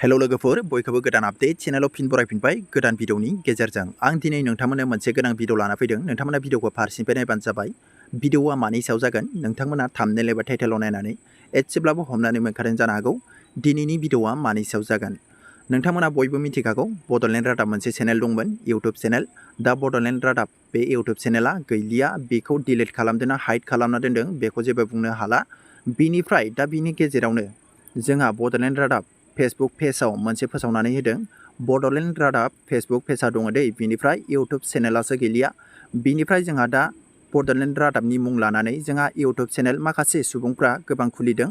Hello लोगोफोर बयखौबो गोदान आपडेट चेनेलाव फिन बरायफिनबाय गोदान भिडिअनि गेजेरजों आं दिनै नोंथांमोननो मोनसे गोनां भिडिअ लाना फैदों। नोंथांमोना भिडिअखौ फारसेनिफ्राय नायबानो जाबाय। भिडिअआ मानि सायाव जागोन नोंथांमोना थाम्बनेल एबा टाइटेलाव नायनानै एसेब्लाबो हमनानै मोनखादों जानो हागौ दिनैनि भिडिअआ मानि सायाव जागोन। नोंथांमोना बयबो मिथिखागौ बड'लेण्ड रादाब मोनसे चेनेल दंमोन इउटुब चेनेल। दा बड'लेण्ड रादाब बे इउटुब चेनेला गैलिया, बेखौ डिलिट खालामदोंना हाइड खालामना दोनदों बेखौ जेबो बुंनो हाला। बिनिफ्राय दा बिनि गेजेरावनो जोंहा बड'लेण्ड रादाब फेसबुक पेजाव मोनसे फोसावनानै होदों। बड'लेण्ड रादाब फेसबुक पेजा दङ दै, बिनिफ्राय इउटुब चेनेलासो गैलिया। बिनिफ्राय जोंहा दा बड'लेण्ड रादाबनि मुं लानानै जोंहा इउटुब चेनेल माखासे सुबुंफ्रा गोबां खुलिदों।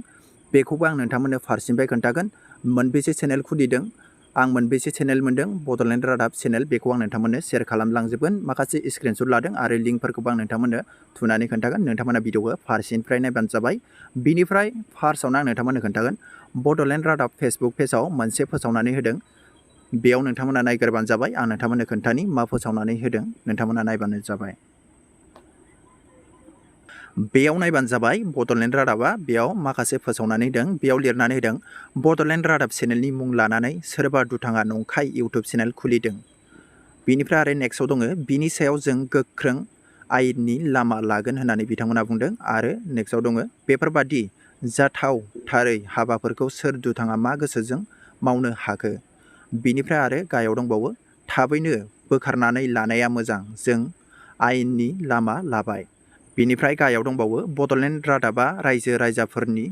बेखौबो आं नोंथांमोननो फारसेनिफ्राय खोन्थागोन। मोनबेसे चेनेल खुलिदों, आं मोनबेसे चेनेल मोन्दों बड'लेण्ड रादाब चेनेल, बेखौ आं नोंथांमोननो शेयार खालामलांजोबगोन। माखासे स्क्रिनशट लादों आरो लिंकफोरखौबो आं नोंथांमोननो थुनानै खोन्थागोन। नोंथांमोना भिडिअखौ फारसेनिफ्राय नायबानो जाबाय। बिनिफ्राय फार्स्टआवनो आं नोंथांमोननो खोन्थागोन बड'लेण्ड रादाब फेसबुक पेजाव मोनसे फोसावनानै होदों। बेयाव नोंथांमोना नायग्रोबानो जाबाय। आं नोंथांमोननो खोन्थानि मा फोसावनानै होदों, नोंथांमोना नायबानो जाबाय। बेयाव नायबानो जाबाय बड'लेण्ड रादाबा बेयाव माखासे फोसावनानै होदों। बेयाव लिरनानै होदों बड'लेण्ड रादाब चेनेलनि मुं लानानै सोरबा दुथाङा नंखाय इउटुब चेनेल खुलिदों। बिनिफ्राय आरो नेक्स्टआव दङ बिनि सायाव जों गोख्रों आयेननि लामा लागोन होननानै बिथांमोना बुंदों। आरो नेक्स्टआव दङ बेफोरबादि जाथावथारै हाबाफोरखौ सोर दुथाङा मा गोसोजों मावनो हाखो। बिनिफ्राय आरो गाहायाव दंबावो थाबैनो बोखारनानै लानाया मोजां, जों आयेननि लामा लाबाय। बिनिफ्राय गाहायाव दंबावो बड'लेण्ड रादाबा रायजो राजाफोरनि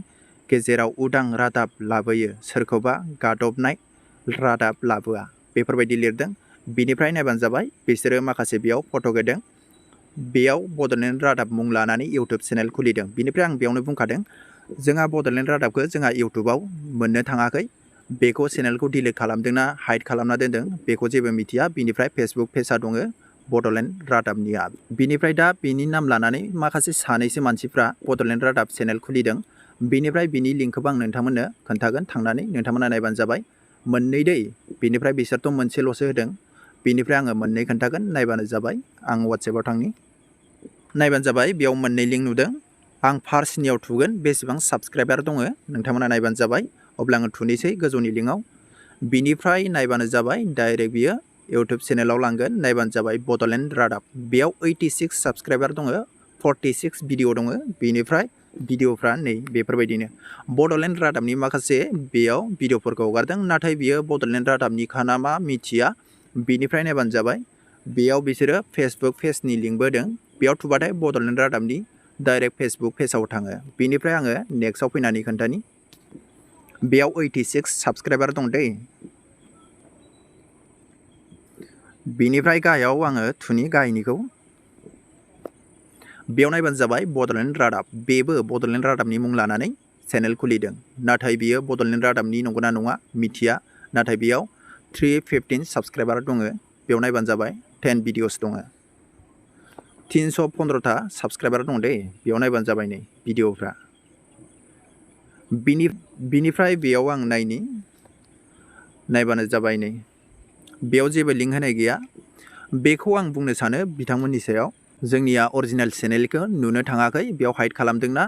गेजेराव उदां रादाब लाबोयो, सोरखौबा गादबनाय रादाब लाबोआ, बेफोरबायदि लिरदों। बिनिफ्राय नायबानो जाबाय बिसोरो माखासे बेयाव फट' होदों। बेयाव बड'लेण्ड रादाब मुं लानानै इउटुब चेनेल खुलिदों। बिनिफ्राय आं बेयावनो बुंखादों जोंहा बड'लेण्ड रादाबखौ जोंहा इउटुबाव मोननो थाङाखै। बेखौ चेनेलखौ डिलिट खालामदोंना हाइड खालामना दोनदों बेखौ जेबो मिथिया। बिनिफ्राय फेसबुक पेजा दङ बड'लेण्ड रादाबनिया। बिनिफ्राय दा बेनि नाम लानानै माखासे सानैसो मानसिफ्रा बड'लेण्ड रादाब चेनेल खुलिदों। बिनिफ्राय बिनि लिंकखौबो आं नोंथांमोननो खोन्थागोन, थांनानै नोंथांमोना नायबानो जाबाय। मोननै दै, बिनिफ्राय बिसोरथ' मोनसेल'सो होदों। बिनिफ्राय आङो मोननै खोन्थागोन, नायबानो जाबाय। आं वाट्सएपआव थांनि, नायबानो जाबाय। बेयाव मोननै लिंक नुदों। आं फार्स्टनियाव थुगोन बेसेबां साबस्क्राइबार दङ नोंथांमोना नायबानो जाबाय। अब्ला आङो थुनोसै गोजौनि लिंकआव। बिनिफ्राय नायबानो जाबाय डाइरेक्ट बियो इउटुब चेनेलाव लांगोन। नायबानो जाबाय बड'लेण्ड रादाब, बेयाव 86 साबस्क्राइबार दङ, 46 भिडिअ दङ। बिनिफ्राय भिडिअफ्रा नै बेफोरबायदिनो बड'लेण्ड रादाबनि माखासे बेयाव भिडिअफोरखौ हगारदों, नाथाय बियो बड'लेण्ड रादाबनि खाना मा मिथिया। बिनिफ्राय नायबानो जाबाय बेयाव बिसोरो फेसबुक पेजनि लिंकबो होदों। बेयाव थुबाथाय बड'लेण्ड रादाबनि डाइरेक्ट फेसबुक पेजाव थाङो। बिनिफ्राय आङो नेक्स्टआव फैनानै खोन्थानि बेयाव 86 साबस्क्राइबार दं दै। बिनिफ्राय गाहायाव आङो थुनि गाहायनिखौ, बेयाव नायबानो जाबाय बड'लेण्ड रादाब, बेबो बड'लेण्ड रादाबनि मुं लानानै चेनेल खुलिदों। नाथाय बियो बड'लेण्ड रादाबनि नंगौना नङा मिथिया। नाथाय बेयाव 315 साबस्क्राइबार दङ। बेयाव नायबानो जाबाय 10 भिडिअस दङ। 315टा साबस्क्राइबार दं दै। बेयाव नायबानो जाबाय नै भिडिअफ्रा। बिनिफ्राय बेयाव आं नायनि, नायबानो जाबाय नै बेयाव जेबो लिंक होनाय गैया। बेखौ आं बुंनो सानो बिथांमोननि सायाव, जोंनिया अरिजिनेल चेनेलखौ नुनो थाङाखै। बेयाव हाइड खालामदोंना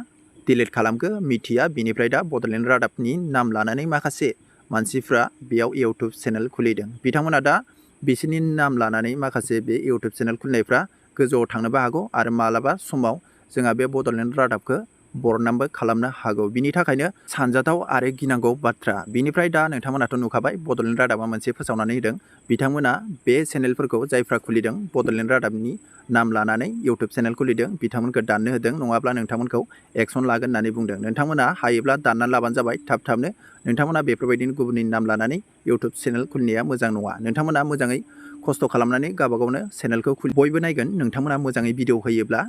डिलिट खालामखो मिथिया। बिनिफ्राय दा बड'लेण्ड रादाबनि नाम लानानै माखासे मानसिफ्रा बेयाव इउटुब चेनेल खुलिदों। बिथांमोना दा बिसोरनि नाम लानानै माखासे बे इउटुब चेनेल खुलिनायफ्रा गोजौआव थांनोबो हागौ आरो मालाबा समाव जोंहा बे बड'लेण्ड रादाबखौ बरनामबो खालामनो हागौ। बिनि थाखायनो सानजाथाव आरो गिनांगौ बाथ्रा। बिनिफ्राय दा नोंथांमोनाथ' नुखाबाय बड'लेण्ड रादाबा मोनसे फोसावनानै होदों। बिथांमोना बे चेनेलफोरखौ जायफ्रा खुलिदों बड'लेण्ड रादाबनि नाम लानानै इउटुब चेनेल खुलिदों बिथांमोनखौ दाननो होदों, नङाब्ला नोंथांमोनखौ एक्सन लागोन होननानै बुंदों। नोंथांमोना हायोब्ला दाननानै लाबानो जाबाय थाब-थाबनो। नोंथांमोना बेफोरबायदिनो गुबुननि नाम लानानै इउटुब चेनेल खुलिनाया मोजां नङा। नोंथांमोना मोजाङै खस्थ' खालामनानै गावबा गावनो चेनेलखौ बयबो नायगोन। नोंथांमोना मोजाङै भिडिअ होयोब्ला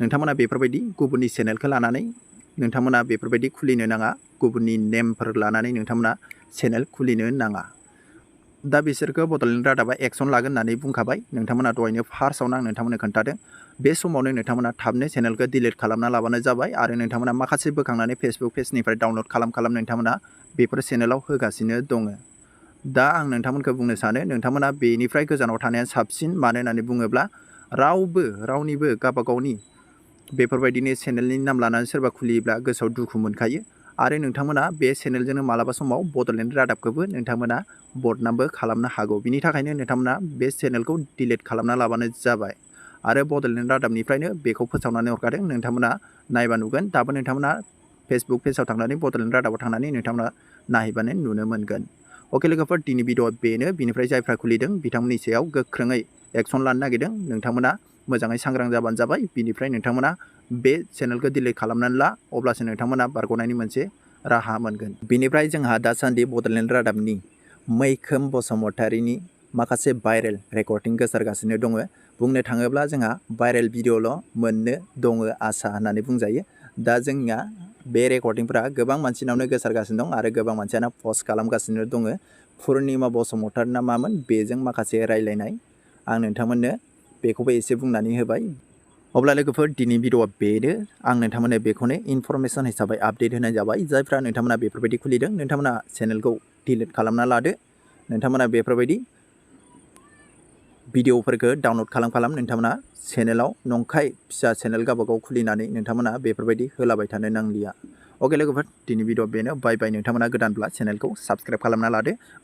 नोंथांमोना बेफोरबायदि गुबुननि चेनेलखौ लानानै नोंथांमोना बेफोरबायदि खुलिनो नाङा। गुबुननि नेमफोर लानानै नोंथांमोना चेनेल खुलिनो नाङा। दा बिसोरखौ बड'लेण्ड रादाबा एक्सन लागोन होननानै बुंखाबाय। नोंथांमोना दहायनो फार्स्टआवनो आं नोंथांमोननो खोन्थादों। बे समावनो नोंथांमोना थाबनो चेनेलखौ डिलिट खालामना लाबानो जाबाय। आरो नोंथांमोना माखासे बोखांनानै फेसबुक पेजनिफ्राय डाउनलड खालाम नोंथांमोना बेफोर चेनेलाव होगासिनो दङ। दा आं नोंथांमोनखौ बुंनो सानो नोंथांमोना बेनिफ्राय गोजानाव थानाया साबसिन। मानो होननानै बुङोब्ला रावनिबो गावबा गावनि बेफोरबायदिनो चेनेलनि नाम लानानै सोरबा खुलियोब्ला गोसोआव दुखु मोनखायो। आरो नोंथांमोना बे चेनेलजोंनो मालाबा समाव बड'लेण्ड रादाबखौबो नोंथांमोना बदनामबो खालामनो हागौ। बिनि थाखायनो नोंथांमोना बे चेनेलखौ डिलिट खालामना लाबानो जाबाय। आरो बड'लेण्ड रादाबनिफ्रायनो बेखौ फोसावनानै हरखादों। नोंथांमोना नायबा नुगोन। दाबो नोंथांमोना फेसबुक पेजाव थांनानै बड'लेण्ड रादाबाव थांनानै नोंथांमोना नायहैबानो नुनो मोनगोन। अके लोगोफोर, दिनै भिडिअ बेनो। बिनिफ्राय जायफ्रा खुलिदों बिथांमोननि सायाव गोख्रोङै एक्सन लानो नागिरदों। नोंथांमोना मोजाङै सांग्रां जाबानो जाबाय। बिनिफ्राय नोंथांमोना बे चेनेलखौ डिलिट खालामनानै ला, अब्लासो नोंथांमोना बारग'नायनि मोनसे राहा मोनगोन। बिनिफ्राय जोंहा दासान्दि बड'लेण्ड रादाबनि मैखोम बसुमतारीनि माखासे भाइरेल रेकर्डिं गोसारगासिनो दङ। बुंनो थाङोब्ला जोंहा भाइरेल भिडिअ'ल' मोननो दङ आसा होननानै बुंजायो। दा जोंना बे रेकर्डिंफोरा गोबां मानसिनावनो गोसारगासिनो दं आरो गोबां मानसियानो पस्ट खालामगासिनो दङ। पुर्निमा बसुमतारीना मामोन बेजों माखासे रायलायनाय, आं नोंथांमोननो बेखौबो एसे बुंनानै होबाय। अब्ला लोगोफोर, दिनै भिडिअ'आ बेनो। आं नोंथांमोननो बेखौनो इनफरमेसन हिसाबै आपडेट होनाय जाबाय। जायफ्रा नोंथांमोना बेफोरबायदि खुलिदों, नोंथांमोना चेनेलखौ डिलिट खालामना लादो। नोंथांमोना बेफोरबायदि भिडिअ'फोरखौ डाउनलड खालाम नोंथांमोना चेनेलाव नंखाय फिसा चेनेल गावबागाव खुलिनानै नोंथांमोना बेफोरबायदि होलाबाय थानो नांलिया। अके लोगोफोर, दिनै भिडिअ बेनो। बाय बाय। नोंथांमोना गोदानब्ला चेनेलखौ साबस्क्राइब खालामना लादो।